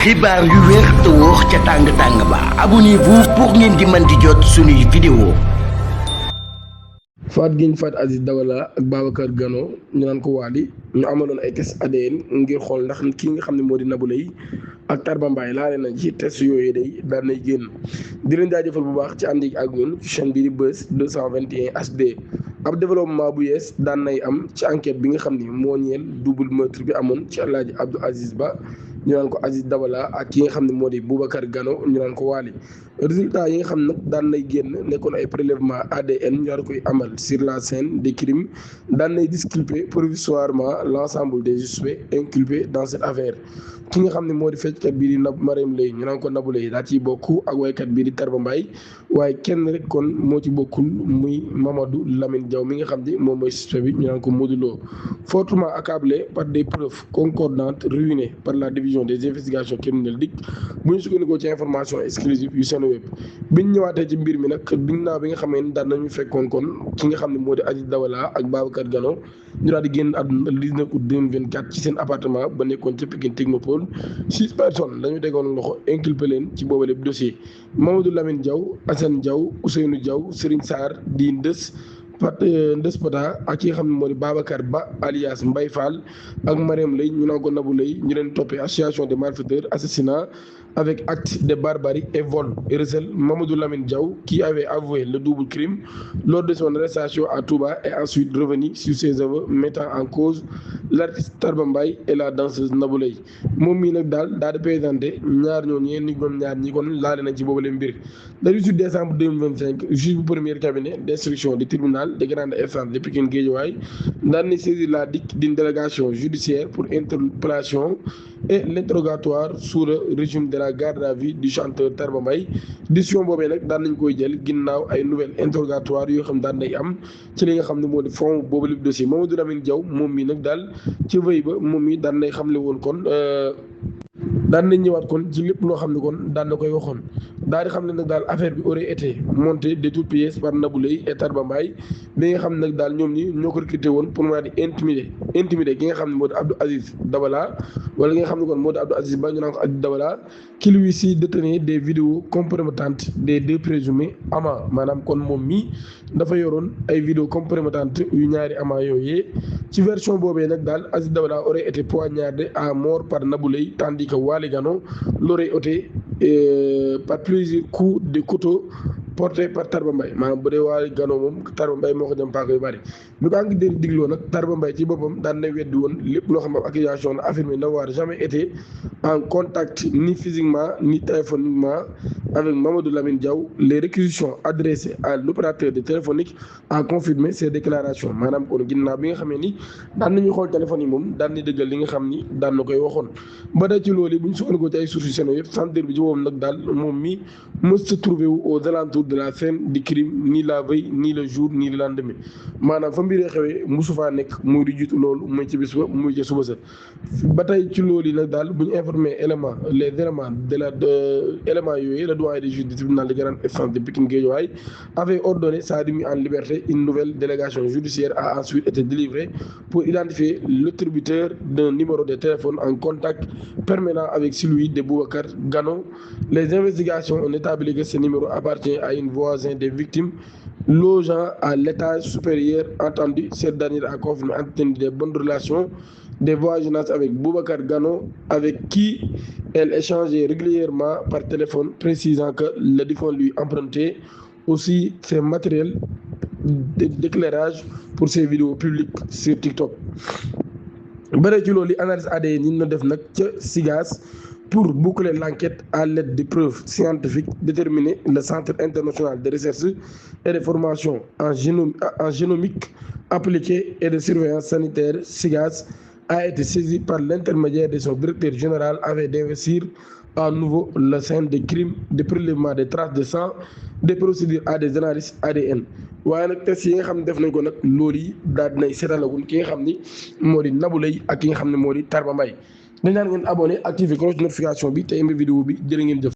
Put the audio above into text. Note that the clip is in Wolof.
xibaar yu wér te wóor ca tàng-tàng ba abonnez-vous pour ngeen di mën di jot suñuy vidéo. faat giñ faat Aziz Dabala ak Babacar Gano ñu naan ko Wally ñu amaloon ay test ADN ngir xool ndax kii nga xam ne moo di Nabou Leye ak Tarba Mbaye laale nañ ci test yooyu day daan nay génn di leen jaajëfal bu baax ci ànd ak ñun ci chaîne bii di Buzz 221 HD. ab développement bu yees daan nay am ci enquête bi nga xam ni moo ñeel double meurtre bi amoon ci El Hadj Abdou Aziz Ba ñu naan ko Aziz Dabala ak ki nga xam ne moo di Boubacar Gano ñu naan ko Wally. résultat yi nga xam nag daan nay génn nekkoon ay prélèvement ADN ñu war koy amal sur la scène des crimes daan nay disculper provisoirement l'ensemble des suspects inculpés dans cette affaire. ki nga xam ne moo di fecckat bii di Marème Leye ñu naan ko Nabou Leye daa ciy bokk ak waykat bii di Tarba Mbaye waaye kenn rek kon moo ci bokkul muy Mamadou Lamine Diaw mi nga xam ne moom mooy suspect bi ñu naan ko Modou Lo. Fortement accablé par des preuves concordantes ruiné par la division des investigations criminelles DIC bu ñu sukkandikoo ci information exclusive yu Seneweb biñ ñëwaatee ci mbir mi nag ginnaaw bi nga xamee ni daan nañu fekkoon kon ki nga xam ne moo di Aziz Dabala ak Babacar Gano ñu daal di génn àdduna le 19 août 2024 ci seen appartement ba nekkoon ca Pikine Technopole. 6 personnes lañu tegoon loxo inculpé leen ci boobu lépp dossier Mamadou Lamine Diaw Assane Diaw Ousseynou Diaw Serigne Sarr di Ndës Pata ak ki nga xam ne moo di Babacar Ba alias Mbaye Fall ak Marème Leye ñu naan ko Nabou Leye ñu leen toppee association de malfaiteurs assassinat avec acte de barbarie et vol et recel. Mamadou Lamine Diaw qui avait avoué le double crime lors de son arrestation à Touba et ensuite revenu sur ses aveux mettant en cause l'artiste Tarba Mbaye et la danseuse Nabou Leye. moom mii nag daal di présenté ñaar ñooñu ni ñoom ñaar ñi kon laale nañ ci boobu leen mbir. Le 18 décembre 2025 juge bu premier cabinet d'instruction du tribunal de grande instance de Pikine Guédiawaye daan na saisir la DIC d'une délégation judiciaire pour interpellation et l'interrogatoire sous le régime de la garde à vue du chanteur Tarba Mbaye. décision boobee nag daan nañ koy jël ginnaaw ay nouvelles interrogatoires yoo xam daan nay am ci li nga xam ne moo di fond boobu lépp dossier. Mamadou Lamine Diaw moom mi nag daal ci vëy ba moom mi daan nay xamle woon kon daan nañ ñëwaat kon ci lépp loo xam ne kon daan na koy waxoon daal di xam ne nag daal affaire bi aurait été montée de toutes pièces par Nabou Leye et Tarba Mbaye bi nga xam ne nag daal ñoom ñi ñoo ko recruté woon pour mu di intimider ki nga xam ne moo di Abdou Aziz Dabala wala ki nga xam ne kon moo di Abdou Aziz Ba ñu naan ko Aziz Dabala qui lui aussi détenait des vidéos compromettantes des deux présumés amants maanaam kon moom mii dafa yoroon ay vidéos compromettantes yu ñaari amants yooyee. ci version boobee nag daal Aziz Dabala aurait été poignardé à mort par Nabou Leye tandis que Wally Gano l'aurait ôté par plusieurs coups de couteau porté par Tarba Mbaye maanaam bu dee Wally Gano moom Tarba Mbaye moo ko jëm paaka yu bari. bi ko enquête di digloo nag Tarba Mbaye ci boppam daan na weddi woon lépp loo xam ne accusation la affirmé n'avoir jamais été en contact ni physiquement ni téléphoniquement avec Mamadou Lamine Diaw. Les réquisitions adressées à l'opérateur de téléphonique a confirmé ces déclarations maanaam kon ginnaaw bi nga xamee ni daan nañu xool téléphone yi moom daan na dëggal li nga xam ni daan na koy waxoon. ba tey ci loolu bu ñu sukkandikoo ci ay sources yu seen yëpp centre bi ci boppam nag daal moom mi mës a trouvé wu aux alentours de la scène du crime ni la veille ni le jour ni le lendemain maanaam fa mbiree xewee mosu faa nekk muy di jiitu loolu muy ci bis ba muy ci suba sa. ba tey ci loolu yi nag daal bu ñu informé les éléments de la éléments yooyu le doyen des juges du tribunal de grande instance de Pikine Guédiawaye avait ordonné sa remise en liberté. Une nouvelle délégation judiciaire a ensuite été délivrée pour identifier l'attributeur d'un numéro de téléphone en contact permanent avec celui de Boubacar Gano. Les investigations ont établi que ce numéro appartient à une voisin des victimes logeant à l'étage supérieur. Entendu, cette dernière a confirmé entretenir des bonnes relations de voisinage avec Boubacar Gano, avec qui elle échangeait régulièrement par téléphone, précisant que le défunt lui empruntait aussi ses matériels d'éclairage pour ses vidéos publiques sur TikTok. bare ci loolu analyse ADN yi ñu def nag ca SIGAS pour boucler l'enquête à l'aide de preuves scientifiques déterminées. Le Centre international de recherche et de formation en génomique appliquée et de surveillance sanitaire SIGAS a été saisi par l'intermédiaire de son directeur général afin d'investir à nouveau la scène des crimes, de prélèvement des traces de sang, des procédures à des analyses ADN. waaye nag test yi nga xam ne def nañ ko nag loolu yi daal dinay seetalagul ki nga xam ni moo di Nabou Leye ak ki nga xam ne moo di Tarba Mbaye. dañ naan ngeen abonné activé cloche de notification bi te aimé vidéo bi jërë ngeen jëf.